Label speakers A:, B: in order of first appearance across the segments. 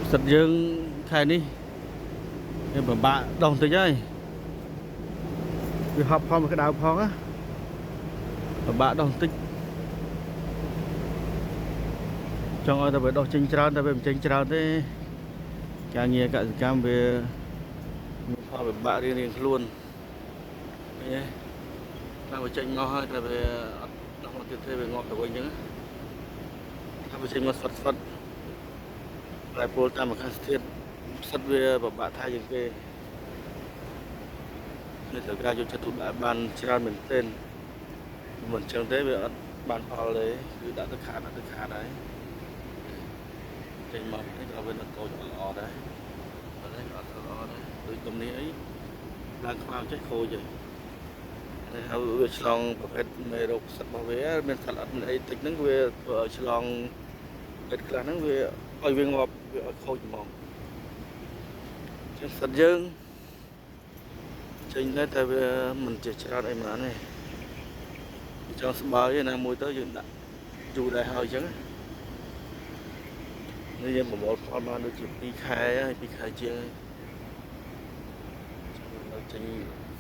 A: ផ្សិតយើងខែនេះវាពិបាកដោះបន្តិចហើយវាហប់ផងវាក្តៅផងណាពិបាកដោះបន្តិចចង់ឲ្យតែវាដោះចេញច្រើនតែវាមិនចេញច្រើនទេការងារកសិកម្មវាមានផលវិបាករៀងៗខ្លួនឃើញទេតែវាចេញមកហើយតែវាអត់ដោះមកទៀតទេវាងាប់ទៅវិញអញ្ចឹងណាថាវាចេញមកស្វិតស្វិតប្រែប្រួលតាមអាកាសធាតុផ្សិតវាពិបាកថាជាងគេ នៅត្រូវការយកចិត្តទុកដាក់បានច្រើនមែនទែនមិនអញ្ចឹងទេវាអត់បានផលទេគឺដាក់ទៅខាតដាក់ទៅខាតហើយចេញមកនេះក៏វានៅតូចអត់ល្អដែរអត់ទេអត់ល្អដែរដូចទំនេះអីឡើងខ្មៅចេះខូចហើយហើយវាឆ្លងប្រភេទមេរោគផ្សិតរបស់វាមានសត្វអត់មានអីតិចហ្នឹងវាធ្វើឲ្យឆ្លងប្រភេទខ្លះហ្នឹងវាឲ្យវាងាប់វាឲ្យខូចហ្មងជាងផ្សិតយើងចេញដែរតែវាមិនជាច្រើនអីហ្មងទេ ចង់ស្បើយឯណាមួយទៅយើងដាក់យូរដែរហើយអញ្ចឹងនេះយើងប្រមូលផលបានដូចជា2ខែហើយ2ខែជាងហើយចេញ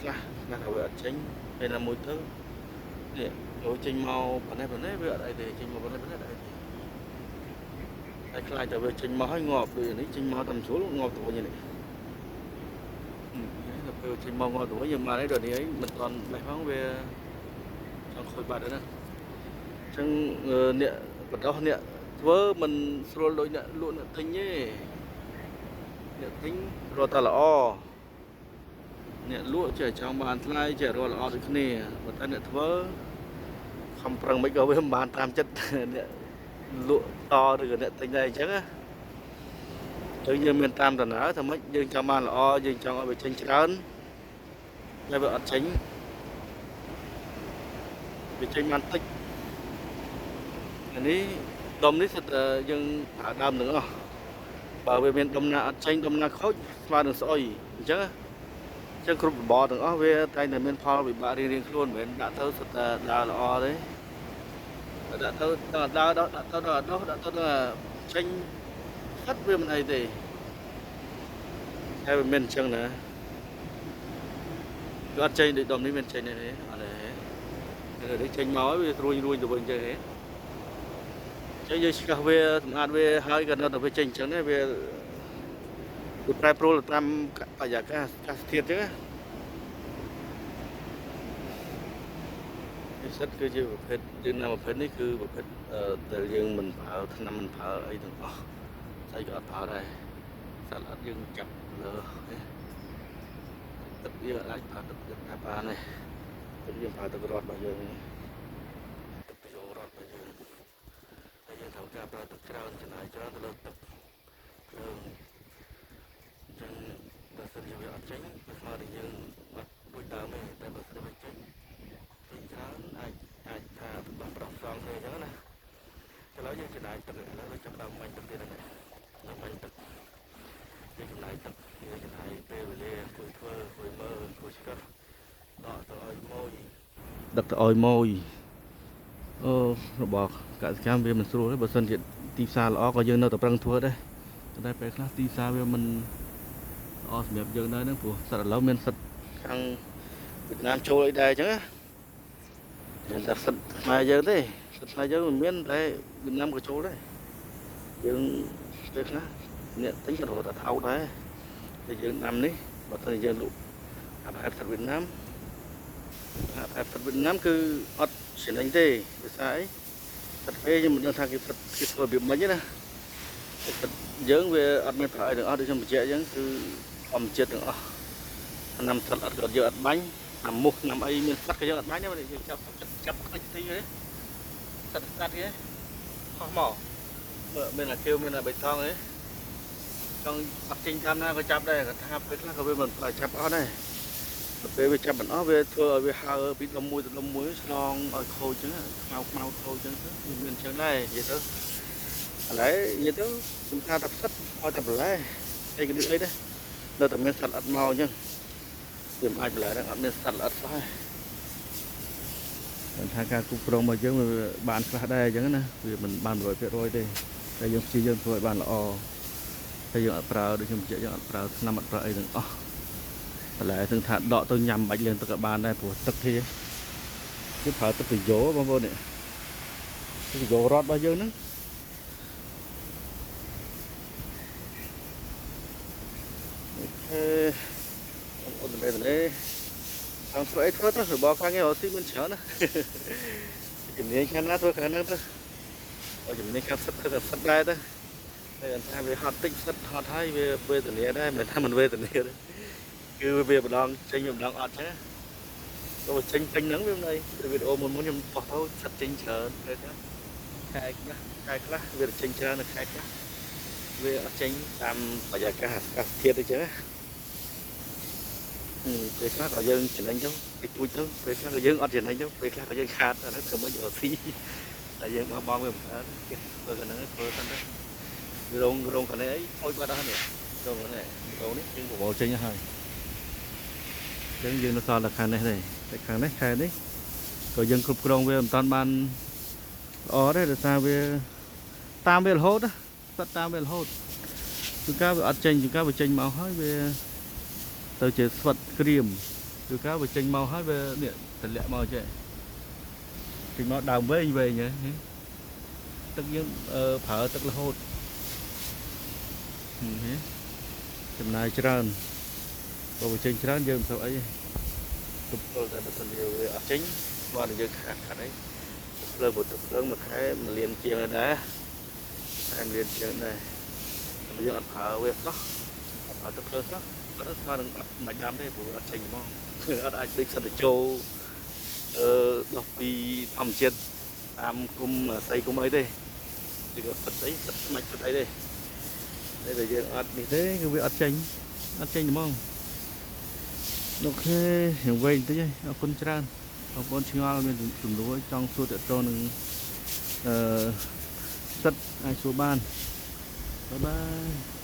A: ខ្លះខ្លះក៏វាអត់ចេញពេលណាមួយទៅនេះចូលចេញមកប៉ុណ្ណេះប៉ុណ្ណេះវាអត់អីទេចេញមកប៉ុណ្ណេះប៉ុណ្ណេះអត់អីទេតែខ្លាចតែវាចេញមកហើយងាប់ដូចនេះចេញមកតាមស្រួលងាប់ទៅវិញនេះដល់ពេលចេញមកងាប់ទៅវិញយើងបានអីដល់នេះអីមិនទាន់បេះផងវាចង់ខូចបាត់ហើយណា ចឹងអ្នកបដោះអ្នកធ្វើមិនស្រួលដូចអ្នកលក់អ្នកទិញទេអ្នកទិញរត់តែល្អអ្នកលក់ចេះចង់បានថ្លៃចេះរត់ល្អដូចគ្នាប៉ុន្តែអ្នកធ្វើខំប្រឹងមិនក៏វាមិនបានតាមចិត្តអ្នកលក់តឬក៏អ្នកទិញដែរអញ្ចឹងណាចឹងយើងមានតាមដំណើរថាម៉េចយើងចង់បានល្អយើងចង់ឲ្យវាចេញច្រើនតែវាអត់ចេញវាចេញបានតិចអានេះដុំនេះសិតតែយើងប្រើដើមទាំងអស់ បើវាមានដុំណាអត់ចេញដុំណាខូចស្មើនឹងស្អុយអញ្ចឹងអញ្ចឹងគ្រប់របរទាំងអស់វាតែងតែមានផលវិបាករៀងៗខ្លួនមិនមែនដាក់ទៅសុទ្ធតែដើរល្អទេដាក់ទៅដល់ដើរដល់ដាក់ទៅដល់ដោះដាក់ទៅដល់ចេញសិតវាមិនអីទេតែវាមានអញ្ចឹងណាវាអត់ចេញដូចដុំនេះមានចេញទេអត់ទេនេះចេញមកវារួញរួញទៅវិញអញ្ចឹងទេអញ្ចឹងយើងឆ្កឹះវាសម្អាតវាហើយក៏នៅតែវាចេញអញ្ចឹងដែរវាវាប្រែប្រួលតាមបរិយាកាសអាកាសធាតុអញ្ចឹងណា ពិសិដ្ឋគឺជាប្រភេទយើងណាប្រភេទនេះគឺប្រភេទដែលយើងមិនប្រើថ្នាំមិនប្រើអីទាំងអស់ស្អីក៏អត់ប្រើដែរសត្វល្អិតយើងចាប់លើទឹកយើងអាចប្រើទឹកយើងប្រើបានទេទឹកយើងប្រើទឹករត់របស់យើងទឹកប្រយោរត់របស់យើងហើយយើងត្រូវការប្រើទឹកច្រើនចំណាយច្រើនទៅលើទឹកភ្លើងអញ្ចឹងបើសិនជាវាអត់ចេញវាស្មើនឹងយើងអត់ដូចដើមទេតែបើសិនវាចេញ ពេញច្រើនអាចអាចថាបោះប្រោះសងគ្នាអញ្ចឹងណាឥឡូវយើងចំណាយទឹកឥឡូវចាប់ដើមបាញ់ទឹកទៀតហ្នឹងបាញ់ទឹកយើងចំណាយទឹកយើងចំណាយពេលវេលាអង្គុយធ្វើអង្គុយមើលអង្គុយឆ្កឹះដកទៅឲ្យម៉ួយដឹកទៅឲ្យម៉ួយអូរបស់កសិកម្មវាមិនស្រួលទេបើសិនជាទីផ្សារល្អក៏យើងនៅតែប្រឹងធ្វើដែរតែពេលខ្លះទីផ្សារវាមិនល្អសម្រាប់យើងដែរហ្នឹងព្រោះសត្វឥឡូវមានសត្វខាងវៀតណាមចូលអីដែរអញ្ចឹងណា មានតែសិទ្ធខ្មែរយើងទេសិទ្ធខ្មែរយើងមិនមានតែវៀតណាមក៏ចូលដែរយើងពេលខ្លះអ្នកទិញក៏រត់តែថោកដែរតែយើងដាំនេះបើទៅយើងលក់អាប្រហែលសិទ្ធវៀតណាមអាប្រហែលសិទ្ធវៀតណាមគឺអត់ចំណេញទេភាសាអីសិទ្ធពេលយើងមិនដឹងថាគេសិទ្ធគេធ្វើរបៀបម៉េចទេណាសិទ្ធយើងវាអត់មានប្រើអីទាំងអស់ដូចខ្ញុំបញ្ជាក់អញ្ចឹងគឺធម្មជាតិទាំងអស់ឆ្នាំសិទ្ធអត់ក៏យើងអត់បាញ់អាមូសឆ្នាំអីមានសត្វក៏យើងអត់បាញ់ដែរយើងចាប់ចាប់ខ្ទេចទីទេសត្វសត្វគេខុសមកមើលមានអាខៀវមានអាបៃតងទេចង់អត់ចេញតាមណាក៏ចាប់ដែរគាត់ថាពេលខ្លះក៏វាមិនចាប់អស់ដែរដល់ពេលវាចាប់មិនអស់វាធ្វើឲ្យវាហើពីដុំមួយទៅដុំមួយឆ្លងឲ្យខូចចឹងខ្មៅខ្មៅខូចចឹងទៅវាមានចឹងដែរនិយាយទៅឥឡូវនិយាយទៅខ្ញុំថាតែផ្សិតឲ្យតែបន្លែអីក៏ដូចអីដែរនៅតែមានសត្វអត់មកចឹងវាមិនអាចបន្លែហ្នឹងអត់មានសត្វល្អិតសោះទេគាត់ថាការគ្រប់គ្រងរបស់យើងវាបានខ្លះដែរអញ្ចឹងណាវាមិនបាន100%ទេតែយើងព្យាយាមធ្វើឲ្យបានល្អ ហើយយើងអត់ប្រើដូចខ្ញុំបញ្ជាក់យើងអត់ប្រើថ្នាំអត់ប្រើអីទាំងអស់បន្លែទាំងថាដកទៅញ៉ាំបាច់លាងទឹកក៏បានដែរព្រោះទឹកគេគឺប្រើទឹកប្រយោបងប្អូននេះទឹកប្រយោរត់របស់យើងហ្នឹងអូខេបងប្អូននេះខាងធ្វើអីធ្វើទៅរបស់ខាងគេរកស៊ីមិនច្រើនណាជំនាញខាងណាធ្វើខាងហ្នឹងទៅឲ្យជំនាញខាងសិតធ្វើតែសិតដែរទៅហើយថាវាហត់តិចសិតហត់ហើយវាវេទនាដែរមិនថាមិនវេទនាទេគឺវាម្ដងចេញម្ដងអត់ចឹងទៅចេញពេញហ្នឹងវាមិនអីវីដេអូមុនមុនខ្ញុំបោះទៅសិតចេញច្រើនពេលខ្លះខែខ្លះខែខ្លះវាចេញច្រើននៅខែខ្លះវាអត់ចេញតាមបរិយាកាសអាកាសធាតុអីចឹងណាពេលខ្លះក៏យើងចំណេញទៅពេលទួចទៅពេលខ្លះក៏យើងអត់ចំណេញទៅពេលខ្លះក៏យើងខាតអាហ្នឹងធ្វើម៉េចរកស៊ីតែយើងបោះបង់វាមិនកើតគេធ្វើកាហ្នឹងធ្វើសិនទៅរោងរោងខាងនេះអីខូចបាត់អស់នេះរោងនេះរោងនេះយើងប្រមូលចេញហើយអញ្ចឹងយើងនៅសល់តែខាងនេះទេតែខាងនេះខែនេះក៏យើងគ្រប់គ្រងវាមិនតាន់បានល្អទេដោយសារវាតាមវារហូតស្ិតតាមវារហូតជួនកាលវាអត់ចេញជួនកាលវាចេញមកហើយវាទៅជាស្វិតក្រៀមជួនកាលវាចេញមកហើយវានេះតម្លាក់មកចេះចេញមកដើមវែងវែងហ៎ទឹកយើងប្រើទឹករហូតចំណាយច្រើនបើវាចេញច្រើនយើងមិនសូវអីទេទប់ទល់តែបើសិនជាវាអត់ចេញស្មានតែយើងខាតខាត់អីភ្លើងមួយទឹកភ្លើងមួយខែ1លានជាងដែរខែ1លានជាងដែរបើយើងអត់ប្រើវាសោះអត់ប្រើទឹកភ្លើងសោះគាត់ស្មើនឹងអត់មិនដាំទេព្រោះអត់ចេញហ្មងអត់អាចដូចសិតទៅចូលអឺដោះពីធម្មជាតិតាមគុំស្អីគុំអីទេឬក៏សិតអីសិតស្មាច់សិតអីទេតែបើយើងអត់នេះទេគឺវាអត់ចេញអត់ចេញហ្មងអូខេយ៉ាងវែងបន្តិចហើយអរគុណច្រើនបងប្អូនឆ្ងល់មានសំណួរចង់សួរតទៅនឹងអឺសិតអាចសួរបានបាយបាយ។